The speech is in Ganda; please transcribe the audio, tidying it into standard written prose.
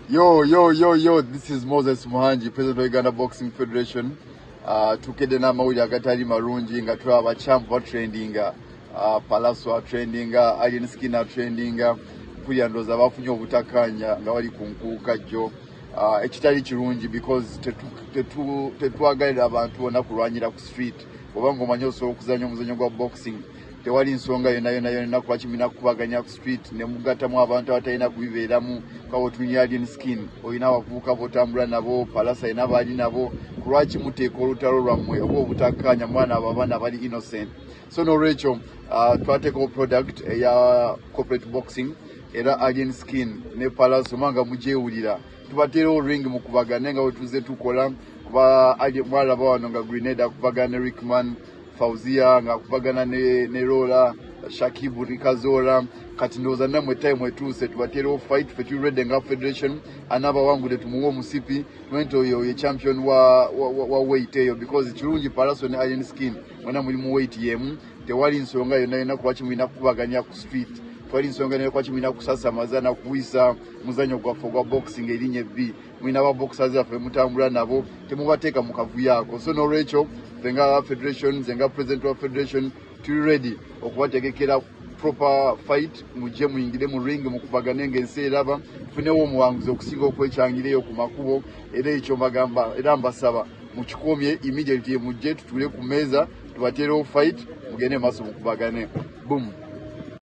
Yo, yo, yo, yo, this is Moses Muhangi, President of Uganda Boxing Federation. Tukedde n'amawulire agatali malungi nga tulaba bachamp batrendinga, Pallaso atrendinga, Alien Skin atrendinga. Mpulira ndowooza bafunye obutakkaanya nga bali ku nkuuka jjo, ekitali kirungi because tetwagalira abantu bonna kulwanyira ku street. Oba ng'omanyi osobola okuzanya omuzanyo gwa boxing, tewali nsonga yonna yonna yonna kulwaki mulina kukubaganya ku street ne mugattamu abantu abatalina kubibeeramu. Kawo tunya Alien Skin, olina abavubuka b'otambula nabo, Pallaso alina baali nabo. Kulwaki muteeka olutalo lwammwe oba obutakkaanya mwana abo abaana bali innocent? So n'olwekyo twateekawo product eya corporate boxing, era Alien Skin ne Pallaso nga mugyewulira, tubateerewo ring mukubagane nga bwe tukola, kuba mwalaba wano nga Grenade akubagana ne Rickman, Fauzia nga akubagana ne Rola, Shakibu Rikazola. Kati ndowooza nammwe time etuuse tubateerewo fight. Fe tuli ready nga federation, anaabawangudde tumuwe omusipi, tumanyi nti oyo ye champion wa weight eyo, because kirungi Pallaso ne Alien Skin mwena muli mu weight yemu. Tewali nsonga yonna yonna kulwaki mulina kukubaganya ku street, tewali nsonga yonna kulwaki mulina kusasamaza nakuwisa muzanyo gwaffe ogwa boxing erinnya ebbi. Mulina ba boxers baffe mutambula nabo, temubateeka mu kavuyo ako. So n'olwekyo ffe nga federation, nze nga president wa federation, tuli ready okubategekera proper fight. Mujje muyingire mu ring mukubagane ng'ensi eraba, tufunewo omuwanguzi okusinga okwekyangireyo ku makubo. Era ekyo mbagamba era mbasaba mukikomye immediately, mujje tutuule ku mmeeza tubateerewo fight, mugende maaso mukubagane. Boom.